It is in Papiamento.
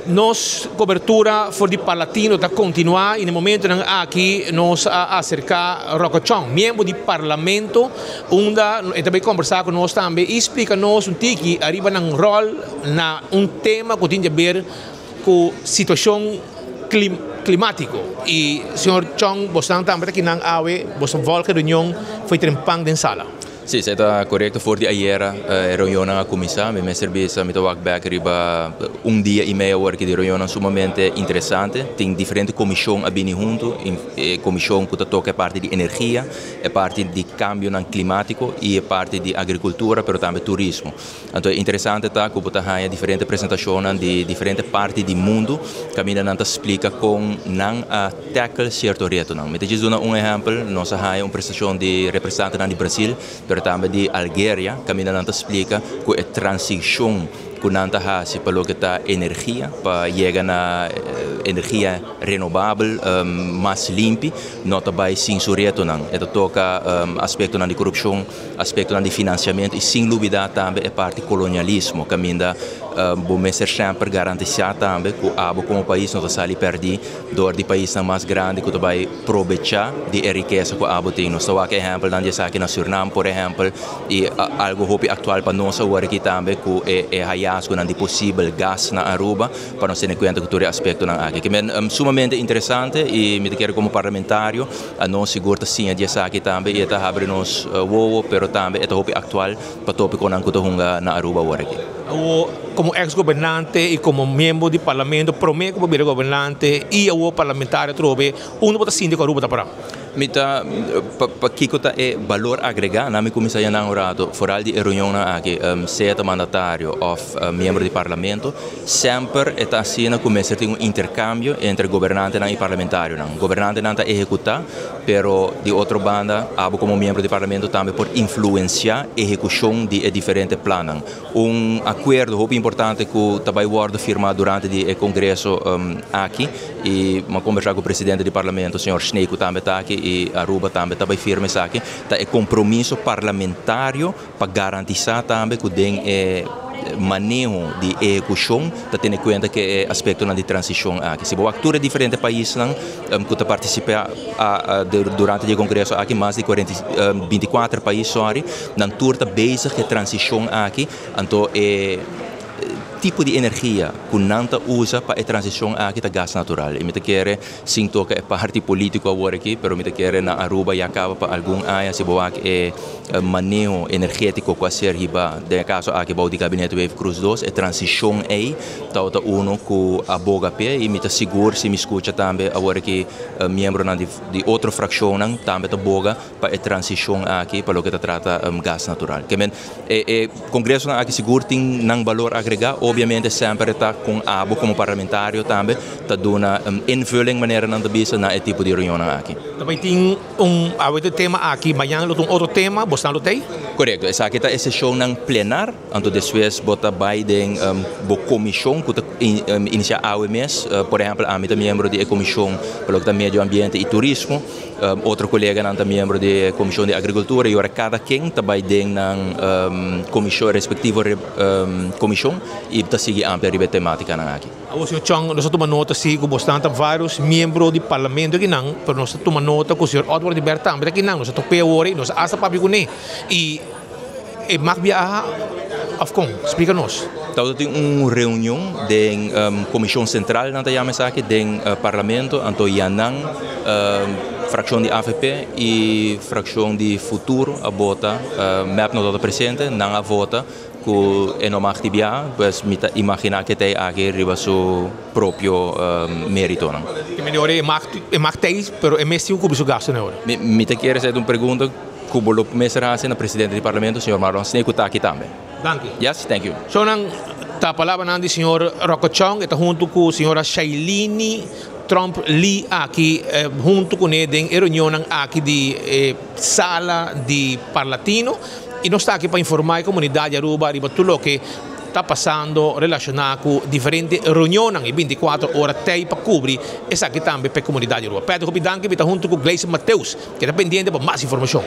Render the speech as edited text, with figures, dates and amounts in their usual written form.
Nos cobertura for di Parlatino ta continua y na e momentonan aki nos a acerca Rocco Chong, miembro di Parlamento, unda e ta bay conversa cu nos tambe y splica nos un tiki ariba nan rol na un tema cu tin di haber cu situacion climatico. Y señor Chong, bosnan tambe ta kinan awe, boso volg e reunion fo'i trempan den sala. Si, esey ta corecto. For di ayera e reunionnan a cuminsa. Mi mester bisa mi ta wak bek riba un dia y medio awor aki di reunionnan sumamente interesante. Tin diferente comision a bini hunto, e comision cu ta toca e parti di energia, e parti di cambionan climatico y e parti di agricultura, pero tambe turismo. Anto e interesante ta ku bo ta haña diferente presentashonnan di diferente parti di mundu kaminda nan ta splika kon nan a tackle sierto retonan. Mi ta djis duna un ehèmpel, nos a haña un presentashon di representantenan di Brasil pero tambe di Algeria kaminda nan ta splika ku e transishon ku nan ta hasi pa loke ta energia pa yega na energia renobabel mas limpi no ta bai sin su retonan. E ta toka aspektonan di korupshon. Aspektonan di finansiamentu i sin lubidá tambe e parti kolonialismo kaminda bo mester semper garantisá tambe ku abo komo pais no ta sali pèrdí dor di paisnan mas grandi ku ta bai probechá di e rikesa ku abo tin. Nos ta wak ehèmpelnan di esaki na Surnam por ehèmpel i algu hopi aktual pa nos awor aki tambe ku e hayasgonan di posibel gas na Aruba pa nos tene kuenta ku tur e aspektonan aki. Ke men sumamente interesante i mi ta kere komo parlamentario Anos sigur ta siña di esaki tambe y e ta habri nos wowo, pero tambe e ta hopi actual pa topiconan cu ta hunga na Aruba awor aki. Awor, como ex gobernante y como miembro di parlamento, prome cu bo bira gobernante y awor parlamentario atrobe, unda bo ta sinti cu Aruba ta para? Mi ta, pa kico ta e balor agrega? Nan mi cuminsa ya nan un rato, foral di e reunionnan aki, sea ta mandatario of miembro di parlamento, Semper e ta asina ku mester tin un interkambio entre gobernantenan i parlamentarionan. Gobernantenan ta ehekutá, pero di otro banda abo komo miembro di parlamento tambe por influensiá ehekushon di e diferente plannan. Un akuerdo hopi importante ku ta bai wòrdu firmá durante di e kongreso aki i mi a kombersá ku presidente di parlamento señor Snake ku tambe ta aki i Aruba tambe ta bai firma esaki, ta e kompromiso parlamentario pa garantisá tambe ku den e maneho di ehekushon ta tene kuenta ku e aspektonan di transishon aki. Si bo wak tur e diferente paisnan ku ta partisipá durante di e kongreso aki, mas di kuarenta i binti kuater pais sòri, nan tur ta bezig ku e transishon aki, anto e tipo di energia ku nan ta usa pa e transishon aki ta gas natural. I mi ta kere sin toka e parti polítiko awor aki, pero mi ta kere na Aruba ya kaba pa algun aña si bo wak e maneho energétiko ku a ser hibá den e kaso aki bou di Gabinete Wever Croes dos, e transishon ei tabata unu ku a boga p'e i mi ta sigur si mi skucha tambe awor aki miembronan di otro frakshonnan tambe ta boga pa e transishon aki pa loke ta trata gas natural. Ke men e e kongresonan aki sigur tin nan balor agregá, obiamente semper e ta kon abo komo parlamentario tambe ta duna invulling manera nan ta bisa na e tipo di reunionnan aki. Ta bai tin Un awe ta e tema aki, mañana lo ta un otro tema, bosnan lo t'ei? Korekto, esaki ta e seshonnan plenar, anto despues bo ta bai den bo komishon ku ta inisiá awe mes. Por ehèmpel, ami ta miembro di e komishon pa loke ta medio ambiente i turismo, otro koleganan ta miembro di e komishon di agrikultura i ora kada ken ta bai den nan komishon, respektivo komishon i ta sigui amplia riba e tematikanan aki. Awor señor Chong, nos a tuma nota si ku bosnan ta varios miembro di parlamento akinan, pero nos a tuma nota ku señor Otmar Oduber tambe ta akinan, nos a top'é awor ei, nos a hasta papia kuné i e mag biaha òf kon? Splika nos. Tabata tin un reunion den komishon sentral nan ta yama esaki den parlamento, anto ya nan frakshon di avp i frakshon di Futuro a bota, mep no tabata presente, nan a vota. Ku e no mag di bia, pues mi ta imaginá ke ta e aki riba su propio méritonan. Te mende ora e mag e mag ta ei, pero e mes tin ku kubri su gastunan ora. Mi mi ta kere hasi un pregunta ku bo lo mester hasi na presidente di parlamento, señor Marlon Snake, ku ta aki tambe. Danki. Yes, thank you. Shownan ta palabranan di señor Rocco Chong, e ta huntu ku señora Shailini Tromp Lee aki huntu kuné den e reunionnan aki di e sala di Parlatino. I nos ta aki pa informá e komunidat di Aruba riba tur loke ta pasando relashoná ku diferente reunionnan i bintikuater ora tei pa kubri esaki tambe pa e komunidat di Aruba. Patrick hopi danki, mi ta huntu ku Gleison Mateus, keda pendiente pa mas informashon.